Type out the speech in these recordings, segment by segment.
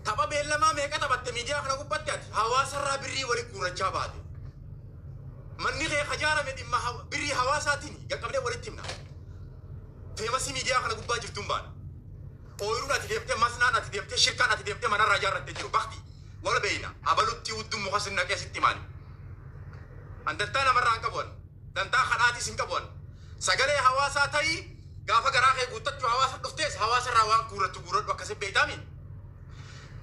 Tapha beellamaa meeqa taphatte miidiyaa kana gubbatti ati? Hawaasarraa birrii wali guurrachaa baate. Manni kee kajaarame dhimma birrii hawaasaatiin qaqqabnee walitti himna. Famous miidiyaa kana gubbaa jirtuun baana. Ooyiruun ati deemtee, masnaan ati deemtee, shirkaan ati deemtee manarraa ijaarrattee jiru. Bakti wal beeyna. Abalutti hudduu muka sin naqee sitti maali. An dantaa namarraa hin qabu. Dantaa kadhaatis hin qabu. Sagalee hawaasaa ta'ii, gaafa garaa kee guuttachuu hawaasa dhuftees hawaasarraa waan guurrattu guurradhu. Akkasii beeytaami.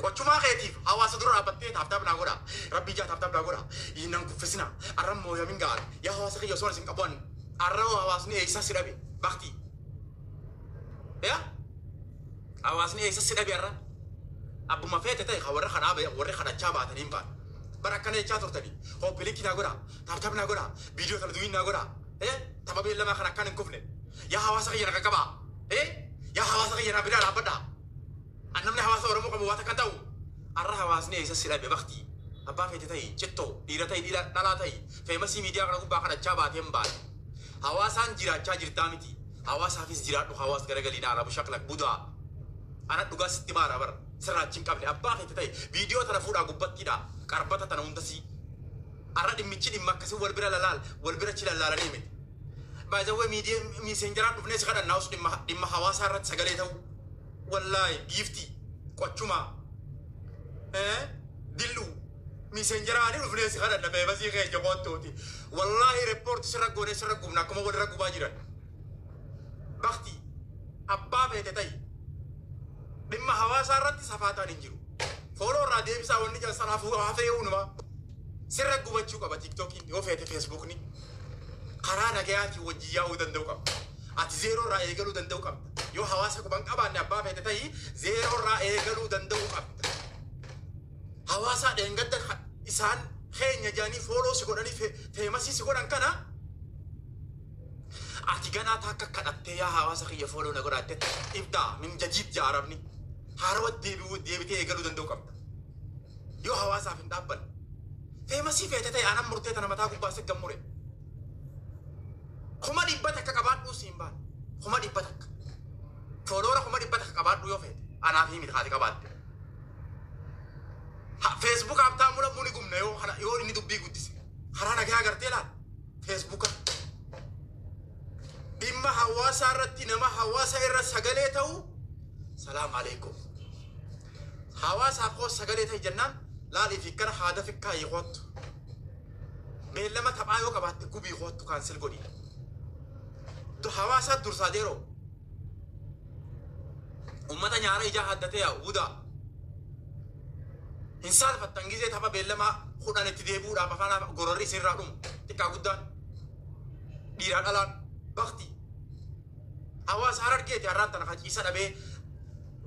Qochumaa keetiif hawaasa dura dhaabbattee tap tap naa godha. Rabbii jaa tap tap naa godha. Nan kuffisina. Arra mooyamin gaara. Yaa hawaasa kiyya, osoo isin qabu. Arra hawaasni eessa si dhabe? Bakti. Yaa hawaasni eessa si dhabe arra? Abbuma feete ta'e warra kadhaa warri kadhachaa baatanii hin baane. Bara akkana jechaa turtanii. Copy link naa godha. Tap tap naa godha. Viidiyoo tana duwwiin naa godha. Tapha beellamaa kan akkaan hin kufne. Yaa hawaasa kiyya, na qaqqabaa. Yaa hawaasa kiyya, na biraa dhaabbadhaa. Namni hawaasa Oromoo qabu waan takka ta'u. Arra hawaasni eessa si dhabe, bakti? Abbaa feete ta'i, cittoo, dhiira ta'i, dhiira dhalaa ta'i, famous miidiyaa kana gubbaa kadhachaa baatee hin baane. Hawaasaan jiraachaa jirtaa miti. Hawaasaafis jiraadhu, hawaas garagaliin arabu shaklak budaa. Ana dhugaa sitti maara bara. Sirraachi hin qabne abbaa feete ta'i. Viidiyoo tana fuudhaa gubbattiidha. Qarbata tana hundasii. Arra dhimmichi dhimma akkasii wal bira lalaal, wal bira chi lallaalanii miti. Baay'ee miidiyaa messengeraan dhufnee si kadhannaa os dhimma hawaasaa irratti sagalee ta'u. Wallaahi giiftii qochumaa dillu messengeraanii dhufnee si kadhanna, famous keenya kottuuti. Wallaahi report sirra goonee sirra gubna akkuma walirra gubaa jiran. Bakti abbaa feete ta'i. Dhimma hawaasaa irratti safaataan hin jiru. Follow irraa deebisaa wanni jalsan hafuu hafee uunumaa. Sirra gubachuu qaba TikTokiin yoo feete Facebookni. Karaa nagayaatiin wajjin yaa'uu danda'u qaba. Ati zero irraa eegaluu danda'u qabda. Yoo hawaasa quban qabaanne, abbaa feete ta'ii, zero irraa eegaluu danda'u qabda. Hawaasa dheengadda isaan keenya jedhanii follow si godhanii famous si godhan kana ati ganaa takka kadhattee yaa hawaasa kiyya, follow na godhaatte ibdaa min jadiid jaa arabni haarawa deebi'uu deebitee eegaluu danda'u qabda. Yoo hawaasaaf hin dhaabbanne. Famous feete ta'e, anan murtee tana mataa gubbaa si gammure. 100,000 qabaadhuu siin baane. 100,000. Follower 100,000 qabaadhuu yoo feete. Anaaf himi haati qabaatte. Facebook habtaamuu lammuu ni gubna yoo kana yoo inni dubbii guddise. Karaa nagaa agartee laal. Facebooka. Dhimma hawaasaa irratti nama hawaasa irra sagalee ta'u, salaam alaikum. Hawaasaaf koo sagalee ta'e jennaan laalii fi kana haada fikkaa hiikoottu. Beellama taphaa yoo qabaatte gubii koottu, cancel godhi. Hawaasaa dursaa deeroo. Ummata nyaara ijaa haddatee yaa'u budaa. Hin saalfattan gizee tapha beellamaa 10 itti deebi'uudhaaf afaan gororri isinirraa dhumu xiqqaa guddaan dhiiraa dhalaan bakti. Hawaasa Harargeeti har'aan tana kan ciisa dhabee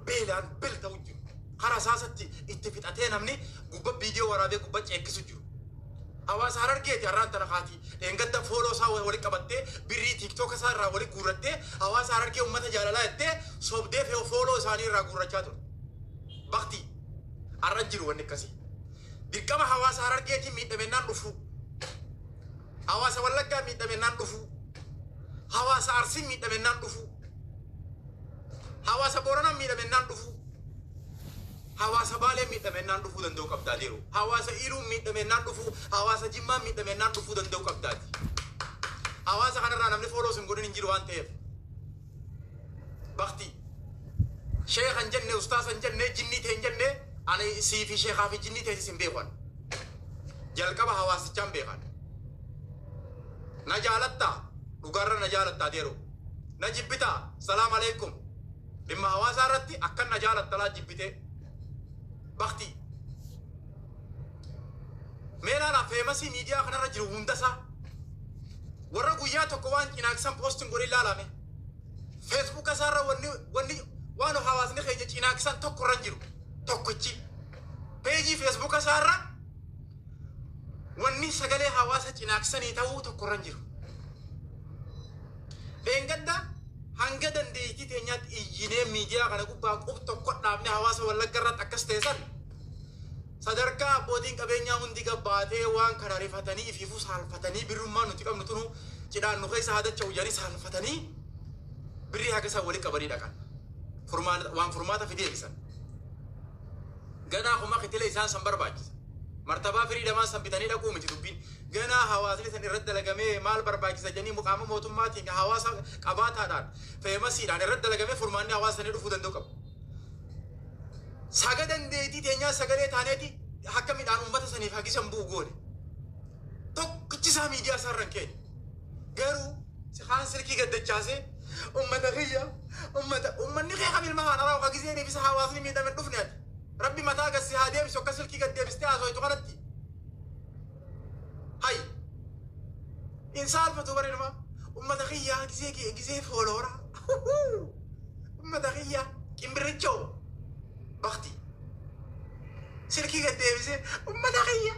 beelaan bil ta'u jiru. Karaa saasatti itti fixatee namni gubba viidiyoo waraabee gubba ceekkisu jiru. Hawaasa Harargeeti har'aan tana kaati dheengadda follow isaa walitti qabattee, birrii TikToka isaa irraa walitti guurrattee, hawaasa Harargee uummata jaalalaa jettee sobdee follow isaanii irraa guurrachaa ture. Bakti har'a jiru wanni akkasii. Dirqama hawaasa Harargeetiin miidhamennaan dhufu. Hawaasa Wallaggaa miidhamennaan dhufu. Hawaasa Arsii miidhamennaan dhufu. Hawaasa Booranaa miidhamennaan dhufu. Hawaasa Baalee miidhamennaan dhufuu danda'u qabdaa jiru. Hawaasa Iluu miidhamennaan dhufu. Hawaasa Jimmaa miidhamennaan dhufuu danda'u qabdaati. Hawaasa kanarraa namni follow sin godhin hin jiru waan ta'eef. Bakti. Sheekha hin jenne, ustaasa hin jenne, jinnii ta'e hin jenne, ani sii fi sheekaa fi jinnii ta'e sin beekan. Jalqaba hawaasichaan beekan. Na jaalattaa? Dhugaarra na jaalattaa deeru. Na jibbitaa? Salaam alaikum. Dhimma hawaasaa irratti akkan na jaalattalaa jibbitee. Bakti. Mee ilaalaa famous miidiyaa kanarra jiru hundasaa. Warra guyyaa tokko waan cinaaqsan postiin godhin ilaalame. Facebooka isaarra wanni waan hawaasni keenya cinaaqsan tokko irra hin jiru. Tokkichi. Page Facebooka isaarra wanni sagalee hawaasa cinaaqsanii ta'uu tokko irra hin jiru. Dheengadda hanga dandeettii teenyaatti iyyinee miidiyaa kana gubbaa qub tokko dhaabne hawaasa Wallagga irratti akkas ta'e san sadarkaa abbootiin qabeenyaa hundi gabbaatee waan kana rifatanii ifiifuu saalfatanii, birrummaa nuti qabnu tunu cidhaan nu keessa haadacha'u jedhanii saalfatanii birrii haga isaan walitti qabanii dhaqan. Waan furmaata fidee eegisan. Ganaa kuma kitila isaan san barbaachisa. Martabaa firii lamaan san bitanii dhaquu miti dubbiin. Ganaa hawaasni san irratti dalagamee maal barbaachisa jedhanii muqaama mootummaatiin hawaasa qabaataadhaan feemasiidhaan irratti dalagamee furmaanni hawaasa sanii dhufuu danda'u qaba. Saga dandeettii teenyaa sagalee taaneeti akka midhaan uummata saniif hagisan bu'u goone. Tokkichi isaa miidiyaa isaarra hin keenye. Garuu kaan silkii gaddachaasee uummata kiyya uummata uummanni kee kam ilma haadha raawwa gisee deebisa hawaasni miidhame dhufne ati. Rabbi mataa gassi haa deebisu akka silkii gad deebistee haasawaitu kanatti. Hay. Insaalfatu bara ilma uummata kiyyaa gisee gisee fooloora. Uummata kiyyaa qimbirichoo bakti. Silkii gad deebisee uummata kiyya.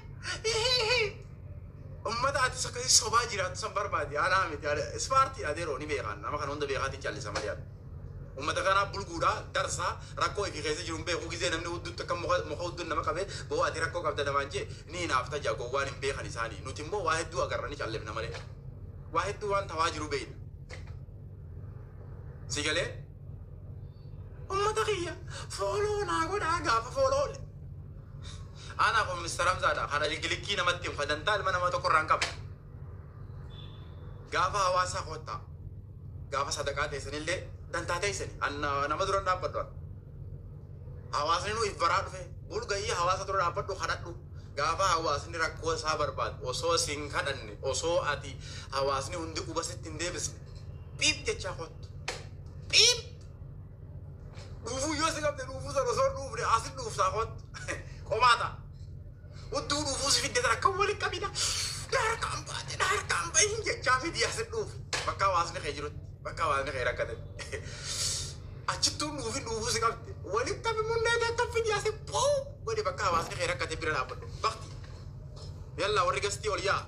Uummata ati akkasii sobaa jiraattu san barbaade anaa miti ispaartii adeeroo ni beekan nama kana hunda beekaatiin callisa malee. Uummata kanaa bulguudhaa darsaa rakkoo ifii keessa jiru hin beeku gisee namni hudduutti akka muka hudduun nama qabee boo ati rakkoo qabda namaan jee ni hinaafta jaa gowwaan hin beekan isaanii nuti immoo waa hedduu agarra ni callifna malee. Waa hedduu waan tawaa jiru beekna. Si galee? Uummata kiyya follow naa godhaa gaafa follow. Ana kun Mr. Hamzaadha. Kana likkii namatti hin fadantaa ilma namaa tokko irraa hin qabu. Gaafa hawaasaa kottaa. Gaafa sadaqaa teessanillee dantaa teessani. Nama dura dhaabbadhu. Hawaasni nu if baraa dhufe bulgayii hawaasa dura dhaabbadhu kadhadhu. Gaafa hawaasni rakkoo isaa barbaadu osoo sin kadhanne osoo ati hawaasni hundi quba sitti hin deebisne phiip jechaa kottu. Phiip! Dhuufuu yoo si qabde dhuufuu sana osoo dhuufne asin dhuuftaa kottu. Qomaata. Hudduu dhuufuu si fidde sana akka waliin qabina. Na harkaan baate na harkaan bahin jechaa fidii asin dhuufi. Bakka hawaasni kee jirutti bakka hawaasni kee rakkate. Achittuun dhuufin dhuufuu si qabde. Waliin qabi munnee akka fidii asin puu godhi bakka hawaasni kee rakkate bira dhaabbadhu. Bakti. Yalla warri gastii ol yaa.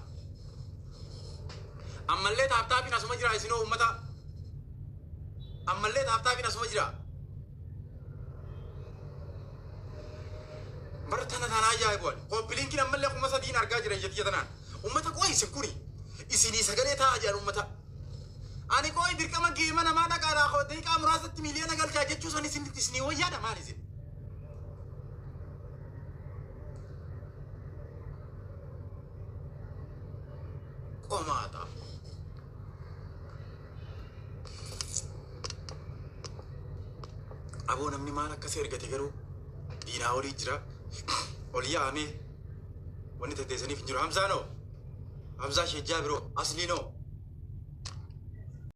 Ammallee tap tapiin asuma jira isinoo uummata. Ammallee tap tapiin asuma jira. Bara tana tana ajaa'ibu ani. Copy linkiin ammallee 3000 argaa jira ijatti tanaan. Uummata qo'i isin kuni. Isinii sagalee taa'aa jiran uummata. Ani qo'i dirqama geema namaa dhaqaadhaa daqiiqaa muraasatti miiliyoona galchaa jechuu san isin isinii wayyaadha maal isin? Qomaata. Aboo namni maal akkasii ergate garuu diinaa olii jira. Ol yaa'amee wanni tatteessaniif hin jiru. Hamzaanoo. Hamzaa Sheejjaa biroo. Asliinoo.